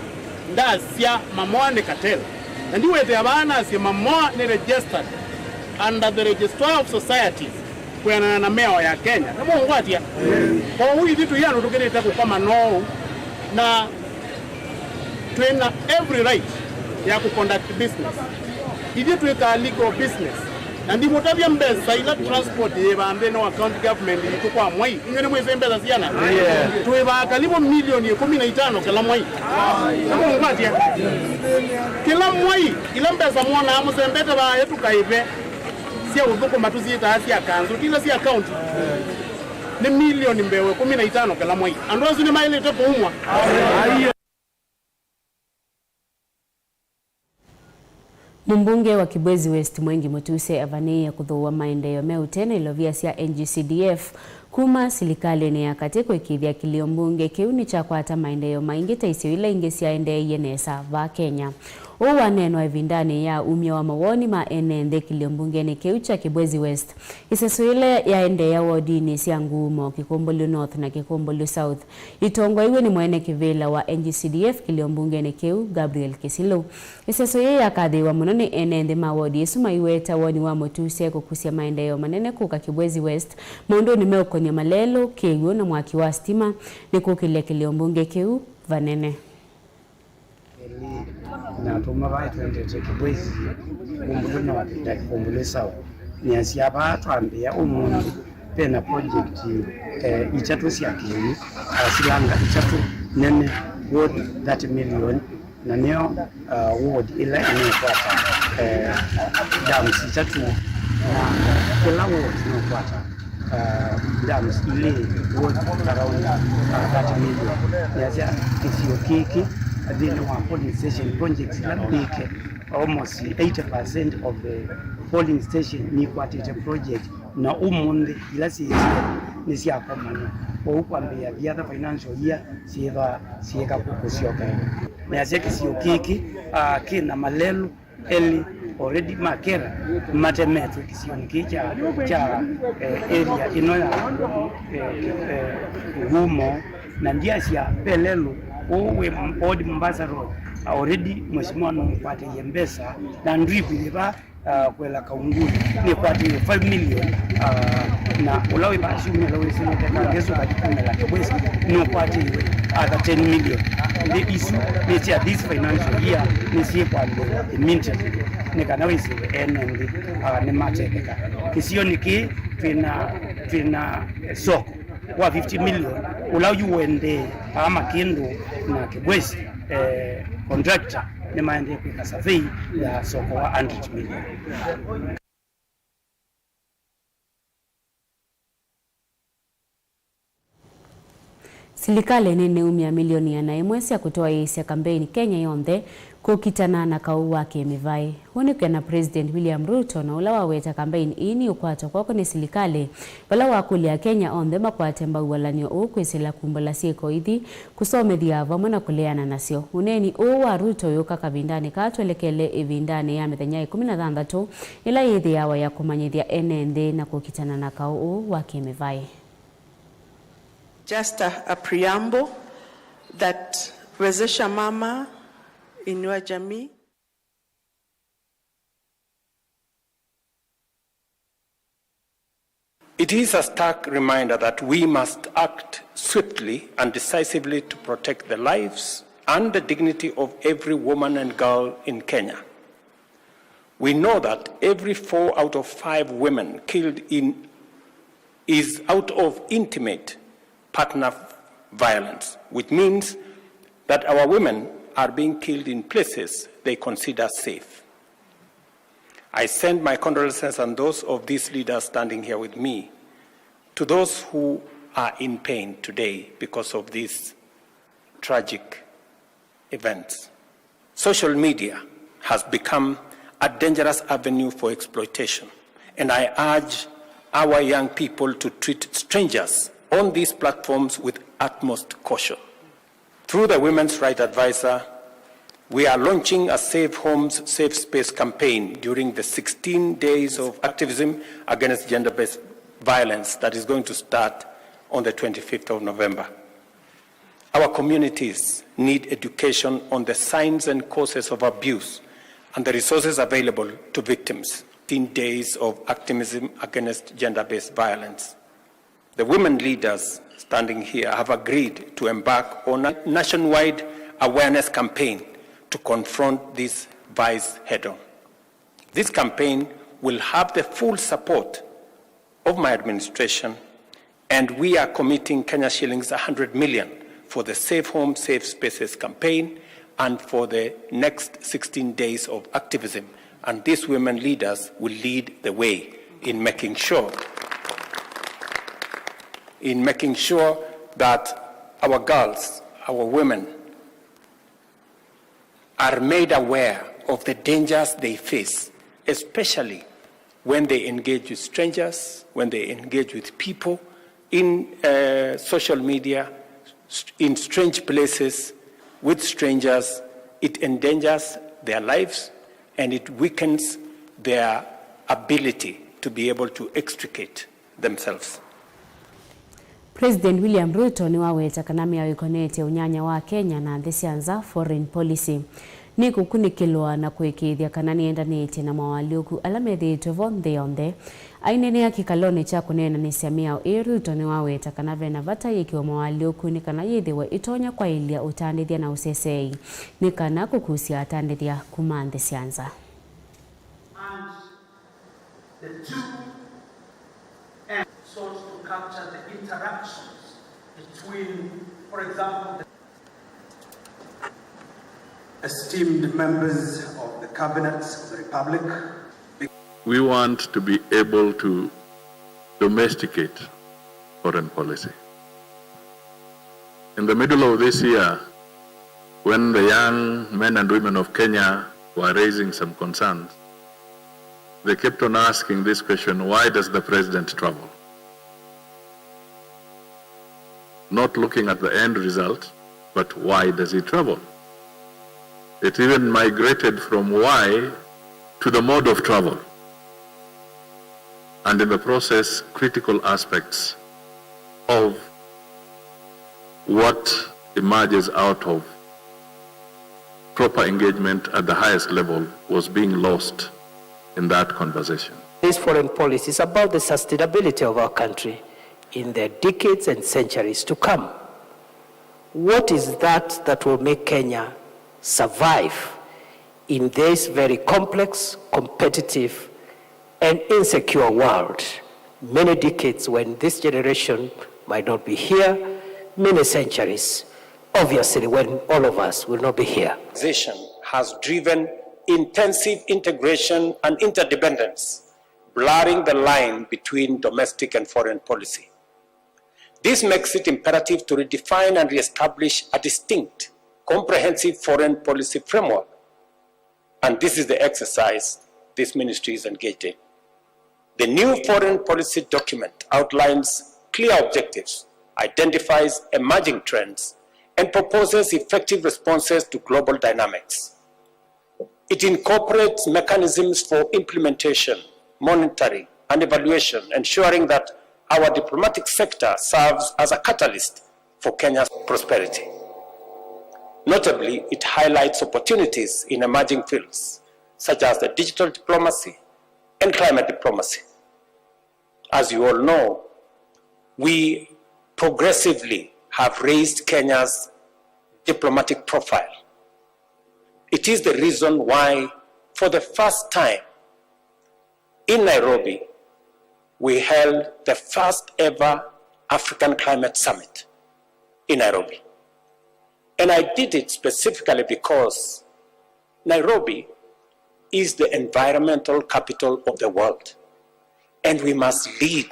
ndasya Mamoa nĩ cartel. Na ndiwetee vaa nasye Mamoa nĩ registered under the Registrar of Societies kwĩanana na mĩao ya Kenya. Nĩmũngwatya? Kwoou ithyĩ tũi andũ tũkĩlĩte kũkoma noou, na twĩ na every right ya kũconduct business. Ithyĩ twĩkaa legal business. Na ndimũtavya mbesa ila transport yĩvaa nthĩnĩ wa county government yitũ kwa mwai. Inyuĩ nĩmwĩsĩ mbesa siana? Twĩvaa kalivu milioni ĩkũmi na itano kĩla mwai. Nĩmũngwatya? Kĩla mwai, ila mbesa mwonaa mũsembete vaa tũkaĩve sya ũthũkũma tũsyĩtaa sya kanzũ, ti ila sya kaunti, nĩ milioni mbee wa ĩkũmi na itano kĩla mwai. Andũ asu nĩmaĩlĩte kũumwa. Mũmbunge wa Kibwezi West Mwengi Mutuse avanĩĩe kũthũũa maendeeo me ũtee na ilovia sya N G C D F kuma silikalĩnĩ ya katĩ kũĩkĩĩthya kĩlĩo mbunge kĩu nĩkyakwata maendeeo maingĩ ta isio ila ingĩ syaendeeie nesa vaa Kenya. Ũu waneenwa ĩvindanĩ ya umya wa mawoni ma ene nthĩ kĩlĩo mbungenĩ kĩu kya Kibwezi West, ĩsesũ ĩla yaendeea wodinĩ sya Nguumo, Kĩkũmbũlũ North na Kĩkũmbũlũ South, itongoeiw'e nĩ mwene kĩvĩla wa N G C D F kĩlĩo mbungenĩ kĩu, Gabriel Kĩsilũ. Ĩsesũ yĩĩ yakathĩĩwa mũno nĩ ene nthĩ ma wodi ĩsu maiweta woni wa Mutuse kũkusya maendeeo manene kũka Kibwezi West, maũndũnĩ meũkonya malelũ, kĩw'ũ na mwaki wa sitima, nĩ kũkĩlya kĩlĩo mbunge kĩu vanene. Elĩ na atũmwa vaa twendete Kibwezi, Kĩkũmbũlũ North na Kĩkũmbũlũ South. Nĩasya vaa twambĩĩa ũmũnthĩ, ve na project, eh, itatũ sya kĩw'ũ, ah, silanga itatũ nene worth thirty million, na nĩyo, ah, ward ĩla ĩnekwata, eh, dams itatũ, na kĩla ward nĩkwata, ah, dams ilĩ worth around, ah, thirty million. Nĩasya kĩsio kĩkĩ nthĩnĩ wa polling station projects ila mbĩke, almost eighty percent of the polling station nĩkwatĩte project, na ũmũnthĩ ila syĩsile nĩsyakomana. Kwoou kwambĩĩa the other financial year syĩthwa syĩka kũ-, kũsyokeela. Nĩasya kĩsio kĩkĩ, ah, kĩ na malelũ elĩ already ma Kera matemetwe kĩsionĩ kĩĩ kya, kya, eh, area ĩno ya, eh, eh, Nguumo, na ndiasya ve lelũ ũũ wĩ Old Mombasa Road, already mheshimiwa nũkwatĩie mbesa na ndrip yĩ vaa, ah, kwela Kaunguni nĩkwatĩiwe five million, ah, na ũla wĩ vaa syumĩa ũla wĩsĩlĩte Kangesu kathi kumela Kibwezi nũkwatĩiwe, ah, ten million. Nthĩ isu nĩ sya this financial year, nĩsyĩkwambĩĩa immediately nĩ kana wĩsĩwe ene nthĩ, ah, nĩmatetheka. Kĩsionĩ kĩĩ twĩna, twĩna soko wa fifty million, ũla yu ũendee aa Makĩndũ na Kibwezi, eh, contractor nĩmaendee kwĩka survey ya soko wa hundred million. Silikalĩ nĩnĩumya milioni ĩana ĩmwe sya kũtwaĩĩsya kambeini Kenya yonthe kũkitana na kaũ wa kĩmĩvaĩ. Ũu nĩ kwĩana President William Ruto, na ũla waweta kambeini ii nĩũkwatwa kw'oko nĩ silikalĩ, vala wakũlya Akenya onthe makwate mbau walany'o ũũ kwĩsĩla kumbũla syĩko ithi, kũsomethya vamwe na kũleana nasyo. Ũneeni ũũ wa Ruto wĩũka kavindanĩ kaa twelekele ĩvindanĩ ya mĩthenya ĩkũmi na thanthatũ ĩla yĩthĩawa ya kũmanyĩthya ene nthĩ na kũkitana na kaũ ũũ wa kĩmĩvaĩ. Just a, a preamble that Wezesha Mama, Inua Jamii. It is a stark reminder that we must act swiftly and decisively to protect the lives and the dignity of every woman and girl in Kenya. We know that every four out of five women killed in, is out of intimate partner violence, which means that our women are being killed in places they consider safe. I send my condolences and those of these leaders standing here with me to those who are in pain today because of these tragic events. Social media has become a dangerous avenue for exploitation, and I urge our young people to treat strangers on these platforms with utmost caution. Through the Women's Rights Advisor, we are launching a Safe Homes, Safe Space campaign during the sixteen days of activism against gender-based violence that is going to start on the twenty-fifth of November. Our communities need education on the signs and causes of abuse and the resources available to victims. Sixteen days of activism against gender-based violence. The women leaders standing here have agreed to embark on a nationwide awareness campaign to confront this vice head-on. This campaign will have the full support of my administration, and we are committing Kenya shillings a hundred million for the Safe Home, Safe Spaces campaign and for the next sixteen days of activism. And these women leaders will lead the way in making sure, in making sure that our girls, our women, are made aware of the dangers they face, especially when they engage with strangers, when they engage with people in, uh, social media, st-, in strange places, with strangers. It endangers their lives and it weakens their ability to be able to extricate themselves. President William Ruto nĩwaweta kana mĩao ĩkonetye ũnyanya wa Kenya na nthĩ sya nza, foreign policy, nĩkũkunĩkĩlwa na kũĩkĩĩthya kana nĩendanĩtye na moalyũku ala methĩĩtwe vo nthĩ yonthe. Aineenea kĩkalonĩ kya kũneenanĩsya mĩao ĩĩ, Ruto nĩwaweta kana vena vata yĩkĩwe moalyũku nĩ kana yĩthĩwe ĩtonya kwaĩlya ũtandĩthya na ũseseei, nĩ kana kũkusya atandĩthya kuma nthĩ sya nza. And the two and sought to capture the interactions between, for example, the esteemed members of the Cabinet of the Republic. We want to be able to domesticate foreign policy. In the middle of this year, when the young men and women of Kenya were raising some concerns, they kept on asking this question, "Why does the president travel?" Not looking at the end result, but why does he travel? It even migrated from why to the mode of travel, and in the process, critical aspects of what emerges out of proper engagement at the highest level was being lost in that conversation. This foreign policy is about the sustainability of our country in the decades and centuries to come. What is that that will make Kenya survive in this very complex, competitive, and insecure world? Many decades when this generation might not be here, many centuries, obviously, when all of us will not be here. Has driven intensive integration and interdependence, blurring the line between domestic and foreign policy. This makes it imperative to redefine and re-establish a distinct, comprehensive foreign policy framework, and this is the exercise this ministry is engaged in. The new foreign policy document outlines clear objectives, identifies emerging trends, and proposes effective responses to global dynamics. It incorporates mechanisms for implementation, monitoring, and evaluation, ensuring that our diplomatic sector serves as a catalyst for Kenya's prosperity. Notably, it highlights opportunities in emerging fields such as the digital diplomacy and climate diplomacy. As you all know, we progressively have raised Kenya's diplomatic profile. It is the reason why, for the first time in Nairobi, we held the first ever African Climate Summit in Nairobi. And I did it specifically because Nairobi is the environmental capital of the world, and we must lead.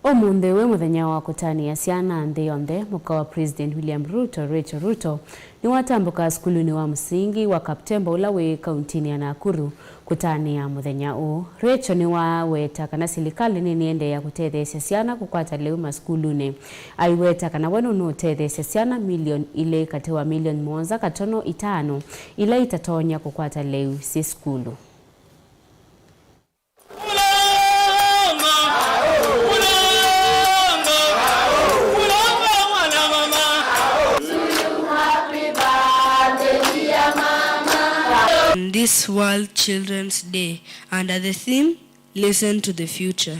Ũmũnthĩ wĩ mũthenya wa kũtanĩa syana nthĩ yonthe, mũka wa President William Ruto, Rachel Ruto, nĩwatambũka sukulunĩ wa mũsingi wa Kaptembo ũla wĩ kauntinĩ ya Nakuru kũtanĩa mũthenya ũũ. Rachel nĩwaweta kana silikalĩ nĩnĩendeea kũtetheesya syana kũkwata lĩu masukulunĩ. Aiweta kana we nũnũũtetheesya syana milioni ilĩ katĩ wa milioni mũonza katono itano ila itatonya kũkwata lĩu syĩ sukulu. On this World Children's Day under the theme, Listen to the Future.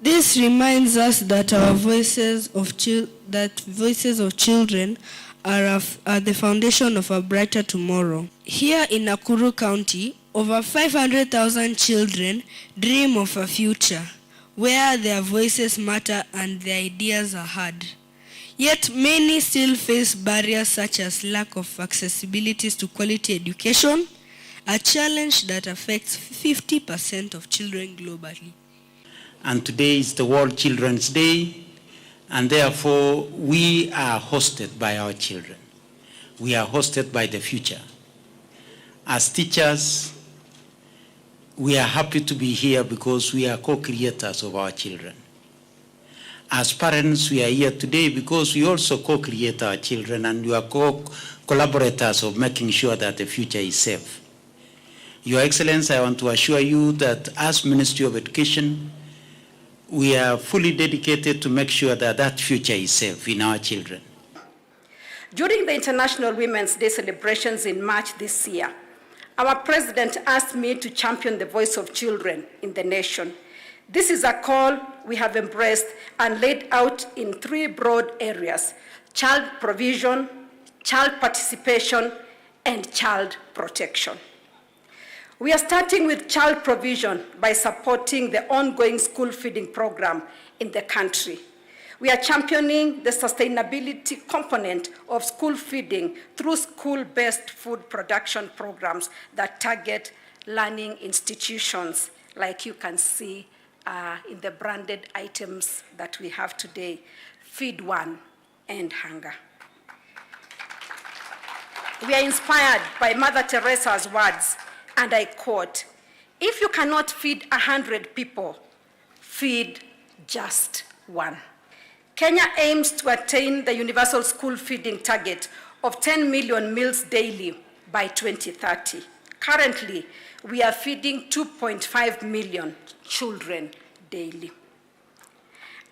This reminds us that our voices of chil-, that voices of children are a f-, are the foundation of a brighter tomorrow. Here in Nakuru County, over five hundred thousand children dream of a future where their voices matter and their ideas are heard. Yet many still face barriers such as lack of accessibility to quality education, a challenge that affects fifty percent of children globally. And today is the World Children's Day, and therefore we are hosted by our children. We are hosted by the future. As teachers, we are happy to be here because we are co-creators of our children. As parents, we are here today because we also co-create our children and we are co-collaborators of making sure that the future is safe. Your Excellency, I want to assure you that as Ministry of Education, we are fully dedicated to make sure that that future is safe in our children. During the International Women's Day celebrations in March this year, our President asked me to champion the voice of children in the nation. This is a call we have embraced and laid out in three broad areas: child provision, child participation, and child protection. We are starting with child provision by supporting the ongoing school feeding program in the country. We are championing the sustainability component of school feeding through school-based food production programs that target learning institutions, like you can see, uh, in the branded items that we have today. Feed one, end hunger. We are inspired by Mother Teresa's words, and I quote, "If you cannot feed a hundred people, feed just one." Kenya aims to attain the universal school feeding target of ten million meals daily by twenty thirty. Currently, we are feeding two point five million children daily.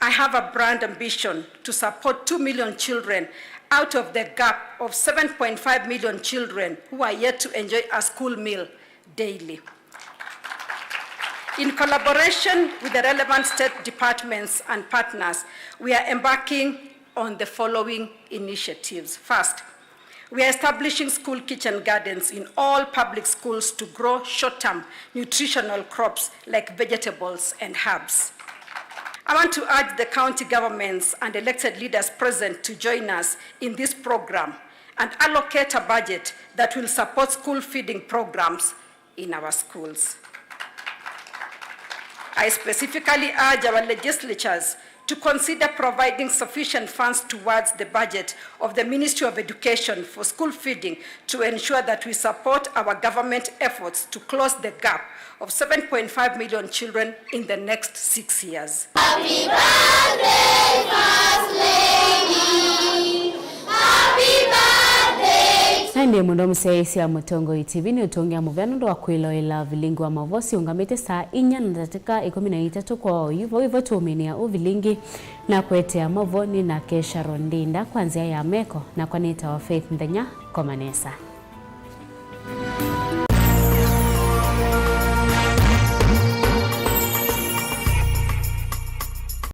I have a brand ambition to support two million children out of the gap of seven point five million children who are yet to enjoy a school meal daily. In collaboration with the relevant state departments and partners, we are embarking on the following initiatives. First, we are establishing school kitchen gardens in all public schools to grow short-term nutritional crops like vegetables and herbs. I want to urge the county governments and elected leaders present to join us in this program and allocate a budget that will support school feeding programs in our schools. I specifically urge our legislatures to consider providing sufficient funds towards the budget of the Ministry of Education for school feeding to ensure that we support our government efforts to close the gap of seven point five million children in the next six years. Happy birthday, First Lady. Happy birthday. Na ĩndĩ mũno mũsyaĩĩsya Mũtongoi T V nĩũtũngĩa mũvea nũndũ wa kwĩloela vilingi wa maũvoo siũngamĩte saa inya na ndatĩka ĩkũmi na itatũ kwa oyu. Vau ĩvo tũũmĩnĩa ũvilingi na kũetea maũvoo nĩ nake Sharon Ndinda kwa nzĩa ya meko, nakwa nĩtawa Faith Nthenya. Koma nesa.